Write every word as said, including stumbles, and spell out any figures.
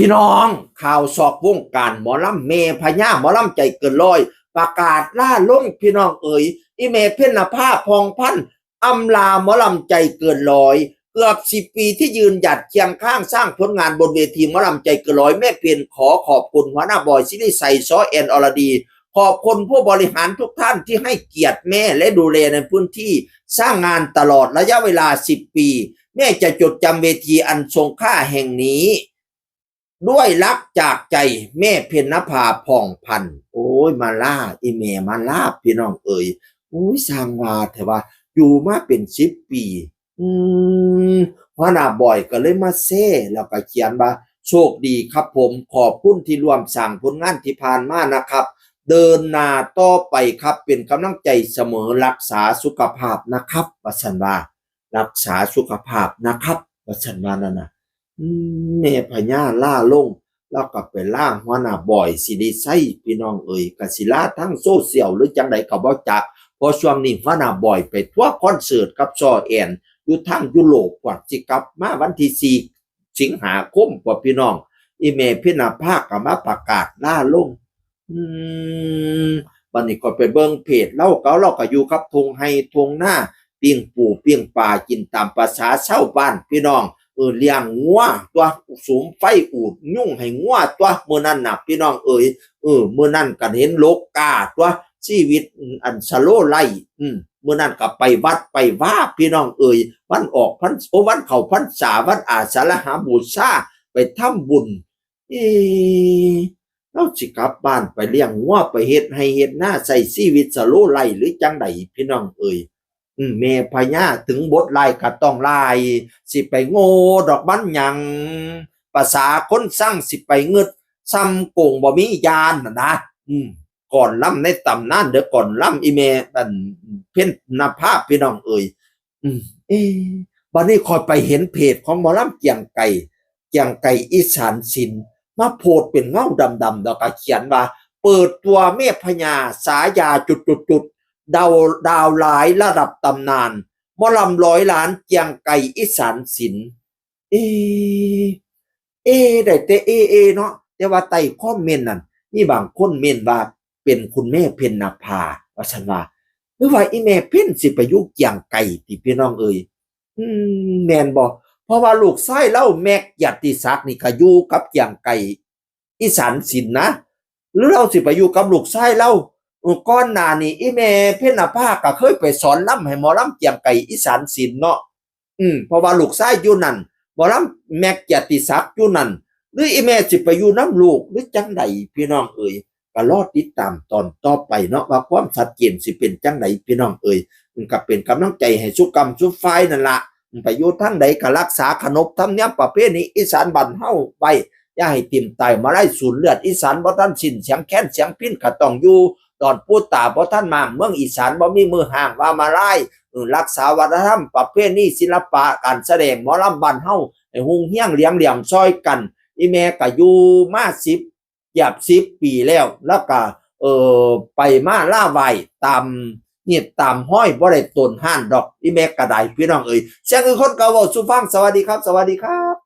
พี่น้อง ข่าวสอกวงการหมอลำ แม่พญาหมอลำใจเกินร้อย ประกาศลาลง พี่น้องเอ๋ย อีแม่เพ็ญนภา ผ่องพันธุ์ อำลาหมอลำใจเกินร้อย เกือบสิบปีที่ยืนหยัดเคียงข้างสร้างผลงานบนเวทีหมอลำใจเกินร้อย แม่เพ็ญขอขอบคุณหัวหน้าบอย ศิริชัย ซอแอน อรดี ขอบคุณผู้บริหารทุกท่านที่ให้เกียรติแม่และดูแลในพื้นที่สร้างงานตลอดระยะเวลาสิบปี แม่จะจดจำเวทีอันทรงค่าแห่งนี้ ด้วยรักจากใจ แม่เพ็ญนภา ผ่องพันธุ์ โอ้ย มาลา อีแม่มาลา พี่น้องเอ๋ย โอ้ย สร้างว่าแต่ว่าอยู่มาเป็นสิบปี อืมหัวหน้าบอยก็เลยมาแซ่แล้วก็เขียนว่า โชคดีครับผม ขอบคุณที่ร่วมสร้างผลงานที่ผ่านมานะครับ เดินหน้าต่อไปครับ เป็นกำลังใจเสมอ รักษาสุขภาพนะครับ ว่าซั่นว่า รักษาสุขภาพนะครับ ว่าซั่นว่านั่นนะ อืมแม่พญาลาลง แล้วก็ไปลาหัวหน้าบอย ศิริชัย พี่น้องเอ๋ย กะสิลาทั้งโซเชียลหรือจังใดก็บ่จัก เพราะช่วงนี้หัวหน้าบอยไปทัวร์คอนเสิร์ตกับซอแอน อยู่ทางยุโรป กว่าสิกลับมาวันที่สี่สิงหาคม กว่าพี่น้อง อีแม่เพ็ญนภาก็มาประกาศลาลง อืมบัดนี้ก็ไปเบิ่งเพจลาวเก่า ลาวก็อยู่กับท่งไฮ่ท่งนา ปิ้งปูปิ้งปลากินตามประสาชาวบ้านพี่น้อง เออ เลี้ยงงัวตั๊ว สุมไฟอูดยุงให้งัวตั๊ว มื้อนั้นน่ะพี่น้องเอ๋ย เออ มื้อนั้นก็เห็นโลกาตั๊ว ชีวิตอันสโลว์ไลฟ์ อืม มื้อนั้นก็ไปวัดไปวาพี่น้องเอ๋ย วันออกพรรษ- โอ้ วันเข้าพรรษา วันอาสาฬหบูชา ไปทำบุญ เอ ลาวสิกลับบ้านไปเลี้ยงงัว ไปเฮ็ดไฮ่เฮ็ดนา ใช้ชีวิตสโลว์ไลฟ์หรือจังใดพี่น้องเอ๋ย อืม แม่พญาถึงบทร้ายก็ต้องร้าย สิไปโง่ดอกมันหยัง ประสาคนซังสิไปงึด ซ่ำโกงบ่มียานน่ะนะ อืม ก่อนลำในตำนานเด้อ ก่อนลำอีแม่อันเพ็ญนภา พี่น้องเอ๋ย อืม เอ๊ะ บัดนี้ข้อยไปเห็นเพจของหมอลำเกียงไก่ เกียงไก่อีสานศิลป์ มาโพสต์เป็นเงาดำๆ แล้วก็เขียนว่า เปิดตัวแม่พญา ฉายาจุดจุดจุด ดาว ดาวร้ายระดับตำนาน หมอลำร้อยล้าน เกียงไก่อีสานศิลป์ เอ๊ะ เอ๊ะ ได้แต่เอ๊ะ เอ๊ะ เนาะ แต่ว่าใต้คอมเมนต์นั่น มีบางคนเม้นว่าเป็นคุณแม่เพ็ญนภา ว่าซั่นว่า หรือว่าอีแม่เพ็ญสิไปอยู่เกียงไก่ติพี่น้องเอ๋ย อืม แม่นบ่ เพราะว่าลูกชายลาวแม็กเกียรติศักดิ์นี่ก็อยู่กับเกียงไก่อีสานศิลป์นะ หรือลาวสิไปอยู่กับลูกชายลาว เออ ก่อนหน้านี้อีแม่เพ็ญนภาก็เคยไปสอนลำให้หมอลำเกียงไก่อีสานศิลป์เนาะ อืม เพราะว่าลูกชายอยู่นั่น หมอลำแม็กเกียรติศักดิ์อยู่นั่น หรืออีแม่สิไปอยู่นำลูกหรือจังใดพี่น้องเอ๋ย ก็รอติดตามตอนต่อไปเนาะ ว่าความชัดเจนสิเป็นจังใดพี่น้องเอ๋ย มันก็เป็นกำลังใจให้ซุกำซุฝ่ายนั่นละ ไปอยู่ทางใดก็รักษาขนบธรรมเนียมประเพณีอีสานบ้านเฮาไว้ อย่าให้ถิ่มตายมาไล่สูญเลือด อีสานบ่ทันสิ้นเสียงแคนเสียงพิณก็ต้องอยู่ ตอนปู่ตาบ่ทันมาง เมืองอีสานบ่มีมือห้างว่ามาลาย เออ รักษาวัฒนธรรมประเพณีศิลปะการแสดงหมอลำบ้านเฮาให้ฮุ่งเฮียงเหลียงเหลี่ยมซอยกัน อีแม่ก็อยู่มาสิบ เกือบสิบปีแล้ว แล้วก็ เออ ไปมาลาไหว้ตามเฮ็ดตามห้อย บ่ได้ตนห้านดอก อีแม่ก็ได้พี่น้องเอ๋ย เสียงคือคนเก่าเว้าสู่ฟัง สวัสดีครับ สวัสดีครับ